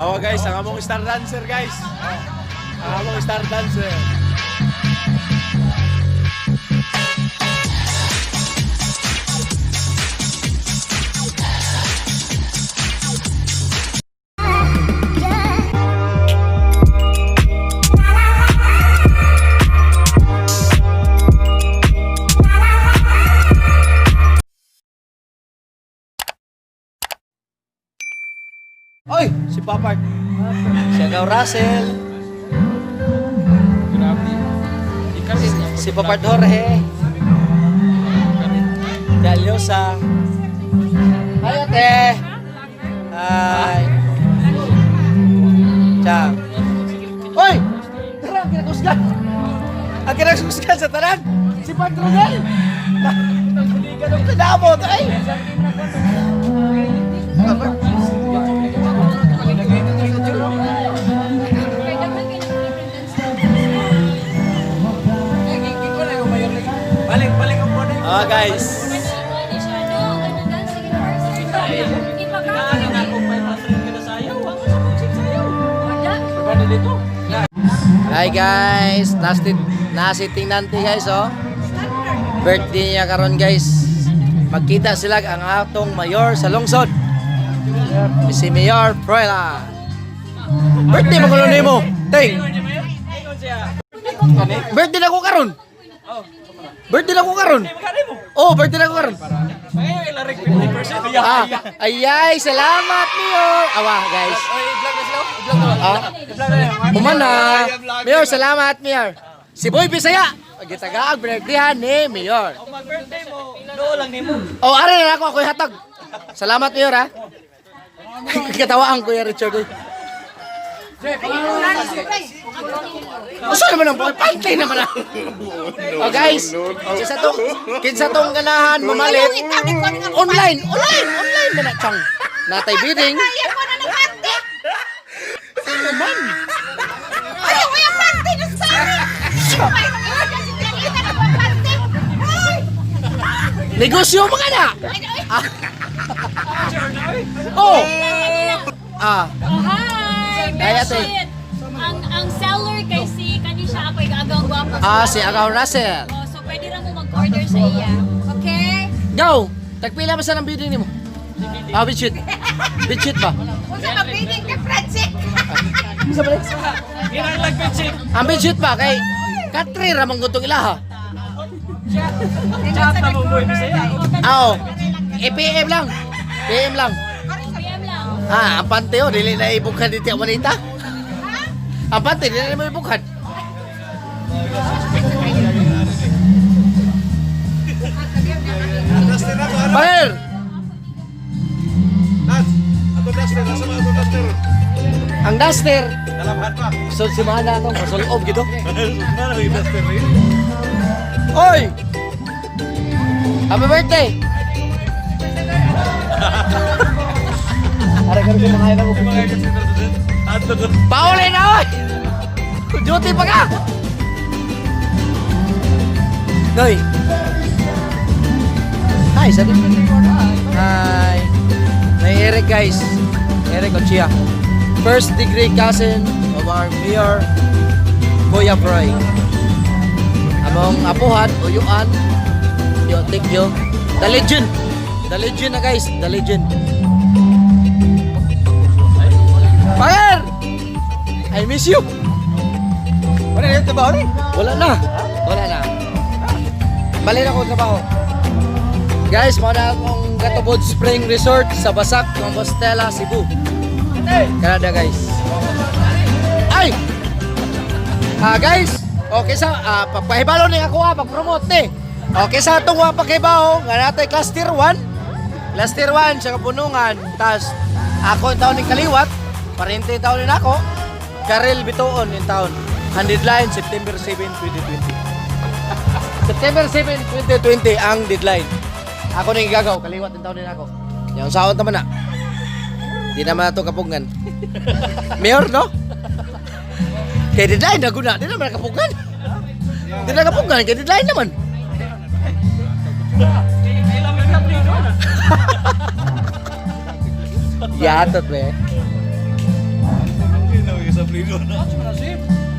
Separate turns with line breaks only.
Oh guys, ang among star dancer, guys. Ang among star dancer. Oy, si Papart. Si Agaw Russell.
Grabe.
Si Papart Jorge. Si Alyosa. Hi, ate. Hi. Ciao. Oy! Tara, ang kinakusgan. Ang kinakusgan sa tanan. Si Pat Rodel. Ganun ka damot, ay.
Balik, balik ang buwan.
Ah, guys.
Ano na kung 500 ka na sayaw? Ako sa kung sayaw. Paano dito?
Hi guys, nasi nasi tingnan ti guys oh. Birthday niya karon, guys. Magkita sila ang atong mayor sa lungsod. Si Mayor Pruela. Birthday mo kuno nimo. Ting. Birthday na ko karon. Birthday na ko karon. Oh, birthday na ko karon.
Ngayon, ilarik 50%.
Ah, ayay, salamat Mayor. Awa guys.
Oy, i-vlog na sila. I-vlog na.
Ah.
I-vlog na.
Humana. Mayor, salamat, Mayor. Si Boy Bisaya. Gitagaag birthday ni Mayor.
Kung mag-birthday mo, doo lang nimo.
Oh, ari na ako, ako'y hatag. Salamat, Mayor, ha. Katawaan, Kuya Richard, eh. Usa naman ang boy, pantay naman ang. Oh guys, kinsa tong ganahan mamalit. Online, online, online man na chang. Natay bidding. Ano man? Negosyo mo ka na. Ah. Oh. Ah,
Hi!
Ay, ate.
Bedsheet! Ang seller kay si kani siya ako agaw gwapo.
Ah, si Agaw Russell.
Oh, so pwede ra mo mag-order sa iya. Okay?
Go! Tagpila ba sa ng bidding nimo? Ah, bedsheet. Bedsheet ba? Isa ba?
Ginang bedsheet.
Ang bedsheet ba kay Katri ra man gutong ilaha.
Chat na mo, Boy Bisaya.
Ah, oh. E-PM lang. PM lang.
PM lang.
Ah, ang pante oh, dili na ibukhan dito ang manita. Ang pante dili na mo ibukhan. Paher! Ang duster. So si Mahana atong masulob gito. Oy! Happy birthday! Aray ka rin mga ko. Pauli na oy! Duty pa ka! Noy! Hi, sa Hi! May Eric guys. Eric Ochia. First degree cousin of our mayor, Kuya Froy. Among apuhan, uyuan, yo, thank you. The legend. The legend na guys, the legend. Fire! I miss you.
Wala na yung trabaho ni.
Wala na. Wala na. Balik na ako trabaho. Guys, mao na akong Gatubod Spring Resort sa Basak, Compostela, Cebu. Canada, guys. Ay! Ah, guys, okay sa pagpahibalo ni ako ah, pag-promote ni. Okay sa atong wa paghibaw nga natay cluster 1. Cluster 1 sa Kapunungan, tas ako ang taon ni kaliwat, parente taon ni nako. Karel Bituon in taon. Ang deadline September 7, 2020. September 7, 2020 ang deadline. Ako na gagaw, kaliwat in taon din ako. Yung sahod naman na. Di naman na ito kapugngan. Mayor, no? Kay deadline na guna, di naman nakapugngan. Di na kapugngan, kay deadline naman. Yatot, be.
Pulido na.
Ano man na, sir?